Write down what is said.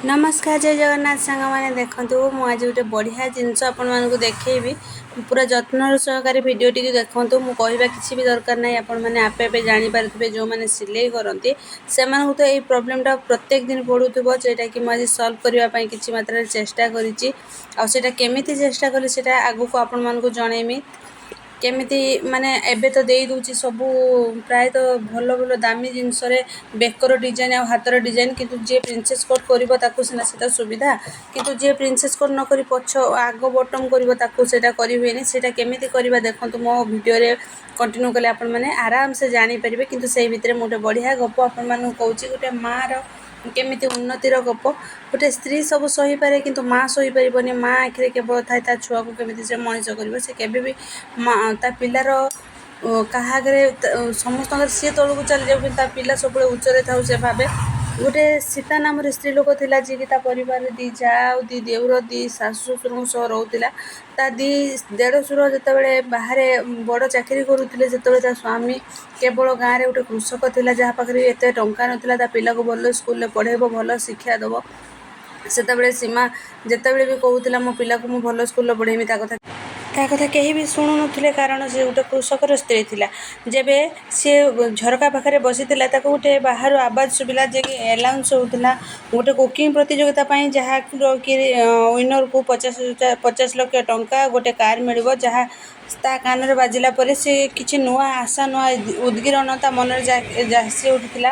ନମସ୍କାର, ଜୟ ଜଗନ୍ନାଥ ସାଙ୍ଗମାନେ। ଦେଖନ୍ତୁ, ମୁଁ ଆଜି ଗୋଟେ ବଢ଼ିଆ ଜିନିଷ ଆପଣମାନଙ୍କୁ ଦେଖେଇବି। ପୁରା ଯତ୍ନର ସହକାରେ ଭିଡ଼ିଓଟିକୁ ଦେଖନ୍ତୁ। ମୁଁ କହିବା କିଛି ବି ଦରକାର ନାହିଁ, ଆପଣମାନେ ଆପେ ଆପେ ଜାଣିପାରୁଥିବେ। ଯେଉଁମାନେ ସିଲେଇ କରନ୍ତି, ସେମାନଙ୍କୁ ତ ଏଇ ପ୍ରୋବ୍ଲେମଟା ପ୍ରତ୍ୟେକ ଦିନ ପଡ଼ୁଥିବ, ଯେଉଁଟାକି ମୁଁ ଆଜି ସଲ୍ଭ କରିବା ପାଇଁ କିଛି ମାତ୍ରାରେ ଚେଷ୍ଟା କରିଛି। ଆଉ ସେଇଟା କେମିତି ଚେଷ୍ଟା କଲି, ସେଇଟା ଆଗକୁ ଆପଣମାନଙ୍କୁ ଜଣେଇମି। କେମିତି ମାନେ ଏବେ ତ ଦେଇ ଦେଉଛି ସବୁ ପ୍ରାୟତଃ ଭଲ ଭଲ ଦାମୀ ଜିନିଷରେ ବେକର ଡିଜାଇନ୍ ଆଉ ହାତର ଡିଜାଇନ୍। କିନ୍ତୁ ଯିଏ ପ୍ରିନ୍ସେସ୍ କଟ୍ କରିବ, ତାକୁ ସିନା ସେଇଟା ସୁବିଧା। କିନ୍ତୁ ଯିଏ ପ୍ରିନ୍ସେସ୍ କଟ୍ ନ କରି ପଛ ଆଗ ବଟମ୍ କରିବ, ତାକୁ ସେଇଟା କରିହୁଏନି। ସେଇଟା କେମିତି କରିବା, ଦେଖନ୍ତୁ, ମୋ ଭିଡ଼ିଓରେ କଣ୍ଟିନ୍ୟୁ କଲେ ଆପଣମାନେ ଆରାମସେ ଜାଣିପାରିବେ। କିନ୍ତୁ ସେଇ ଭିତରେ ମୁଁ ଗୋଟେ ବଢ଼ିଆ ଗପ ଆପଣମାନଙ୍କୁ କହୁଛି, ଗୋଟେ ମାଆର କେମିତି ଉନ୍ନତିର ଗପ। ଗୋଟେ ସ୍ତ୍ରୀ ସବୁ ସହିପାରେ, କିନ୍ତୁ ମା ସହିପାରିବନି। ମା ଆଖିରେ କେବଳ ଥାଏ ତା ଛୁଆକୁ କେମିତି ସେ ମଣିଷ କରିବ। ସେ କେବେ ବି ମା ତା ପିଲାର କାହା ଆଗରେ, ସମସ୍ତଙ୍କର ସିଏ ତଳକୁ ଚାଲିଯାଉ, କିନ୍ତୁ ତା ପିଲା ସବୁବେଳେ ଉଚ୍ଚରେ ଥାଉ, ସେ ଭାବେ। ଗୋଟେ ସୀତା ନାମରେ ସ୍ତ୍ରୀ ଲୋକ ଥିଲା, ଯିଏକି ତା ପରିବାରରେ ଦି ଯା ଆଉ ଦି ଦେଉର, ଦି ଶାଶୁ ଶ୍ୱଶୁରଙ୍କ ସହ ରହୁଥିଲା। ତା ଦି ଦେଢ଼ଶୁର ଯେତେବେଳେ ବାହାରେ ବଡ଼ ଚାକିରି କରୁଥିଲେ, ସେତେବେଳେ ତା ସ୍ୱାମୀ କେବଳ ଗାଁରେ ଗୋଟେ କୃଷକ ଥିଲା, ଯାହା ପାଖରେ ଏତେ ଟଙ୍କା ନଥିଲା ତା ପିଲାକୁ ଭଲ ସ୍କୁଲରେ ପଢ଼େଇବ, ଭଲ ଶିକ୍ଷା ଦେବ। ସେତେବେଳେ ସୀମା ଯେତେବେଳେ ବି କହୁଥିଲା, ମୋ ପିଲାକୁ ମୁଁ ଭଲ ସ୍କୁଲରେ ପଢ଼େଇବି, ତା କଥା କେହି ବି ଶୁଣୁନଥିଲେ, କାରଣ ସେ ଗୋଟେ କୃଷକର ସ୍ତ୍ରୀ ଥିଲା। ଯେବେ ସିଏ ଝରକା ପାଖରେ ବସିଥିଲା, ତାକୁ ଗୋଟେ ବାହାରୁ ଆବାଜ ଶୁଭିଲା ଯେ କି ଆନାଉନ୍ସ ହେଉଥିଲା ଗୋଟେ କୁକିଂ ପ୍ରତିଯୋଗିତା ପାଇଁ, ଯାହାକି ୱିନରକୁ 50 ହଜାର, 50 ଲକ୍ଷ ଟଙ୍କା, ଗୋଟେ କାର୍ ମିଳିବ। ଯାହା ତା କାନରେ ବାଜିଲା ପରେ ସେ କିଛି ନୂଆ ଆଶା, ନୂଆ ଉଦ୍ଗୀରଣ ତା ମନରେ ଜାସି ଉଠିଥିଲା।